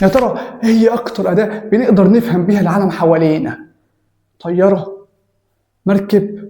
يا ترى ايه هي اكتر اداة بنقدر نفهم بيها العالم حوالينا؟ طيارة؟ مركب؟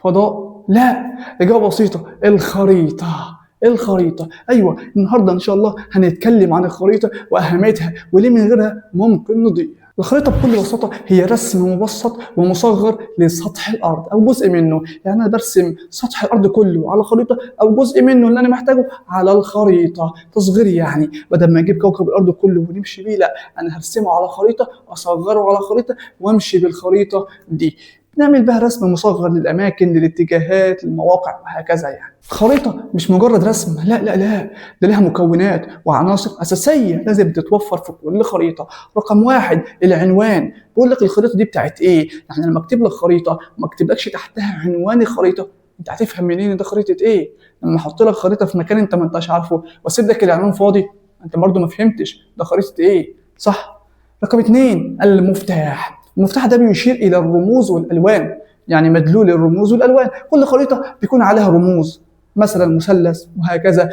فضاء؟ لا، اجابة بسيطة، الخريطة. الخريطة، ايوه، النهاردة ان شاء الله هنتكلم عن الخريطة واهميتها وليه من غيرها ممكن نضيع. الخريطة بكل بساطة هي رسم مبسط ومصغر لسطح الأرض أو جزء منه، يعني أنا برسم سطح الأرض كله على خريطة أو جزء منه اللي أنا محتاجه على الخريطة، تصغير يعني، بدل ما أجيب كوكب الأرض كله ونمشي بيه، لا، أنا هرسمه على خريطة، أصغره على خريطة وأمشي بالخريطة دي. نعمل بها رسم مصغر للأماكن، للاتجاهات، للمواقع وهكذا يعني. الخريطة مش مجرد رسم، لا لا لا، ده لها مكونات وعناصر أساسية لازم تتوفر في كل خريطة. رقم 1 العنوان، بيقول لك الخريطة دي بتاعت إيه؟ يعني لما أكتب لك خريطة وما أكتبلكش تحتها عنوان الخريطة، أنت هتفهم منين ده خريطة إيه؟ لما أحط لك خريطة في مكان أنت ما أنتش عارفه وأسيب لك العنوان فاضي، أنت برضه ما فهمتش ده خريطة إيه، صح؟ رقم 2 المفتاح. المفتاح ده بيشير إلى الرموز والألوان، يعني مدلول الرموز والألوان. كل خريطة بيكون عليها رموز، مثلا مثلث وهكذا،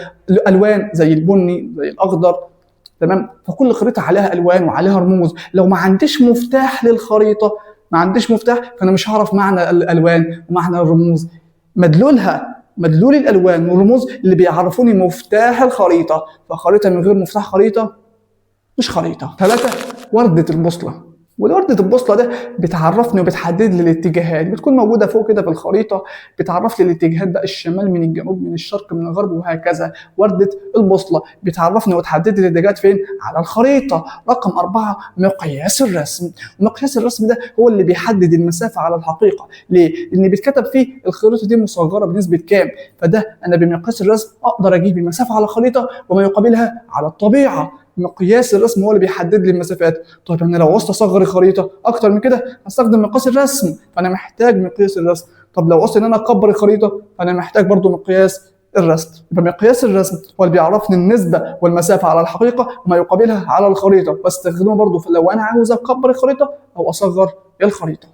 ألوان زي البني زي الأخضر، تمام؟ فكل خريطة عليها ألوان وعليها رموز. لو ما عنديش مفتاح للخريطة، ما عنديش مفتاح، فأنا مش هعرف معنى الألوان ومعنى الرموز. مدلول الألوان والرموز اللي بيعرفوني مفتاح الخريطة. فخريطة من غير مفتاح خريطة مش خريطة. 3 وردة البوصلة. ووردة البوصلة ده بتعرفني وبتحدد لي الاتجاهات، بتكون موجودة فوق كده في الخريطة، بتعرف لي الاتجاهات بقى، الشمال من الجنوب من الشرق من الغرب وهكذا. وردة البوصلة بتعرفني وتحدد لي الاتجاهات فين؟ على الخريطة. رقم 4 مقياس الرسم. ومقياس الرسم ده هو اللي بيحدد المسافة على الحقيقة. ليه؟ لأن بيتكتب فيه الخريطة دي مصغرة بنسبة كام، فده أنا بمقياس الرسم أقدر أجيب المسافة على الخريطة وما يقابلها على الطبيعة. مقياس الرسم هو اللي بيحدد لي المسافات. طيب انا لو عوزت اصغر الخريطة اكتر من كده هستخدم مقياس الرسم، فانا محتاج مقياس الرسم. طب لو عوزت ان انا اكبر الخريطة فانا محتاج برضو مقياس الرسم. يبقى مقياس الرسم هو اللي بيعرفني النسبة والمسافة على الحقيقة وما يقابلها على الخريطة، بستخدمه برضو لو انا عاوز اكبر الخريطة او اصغر الخريطة.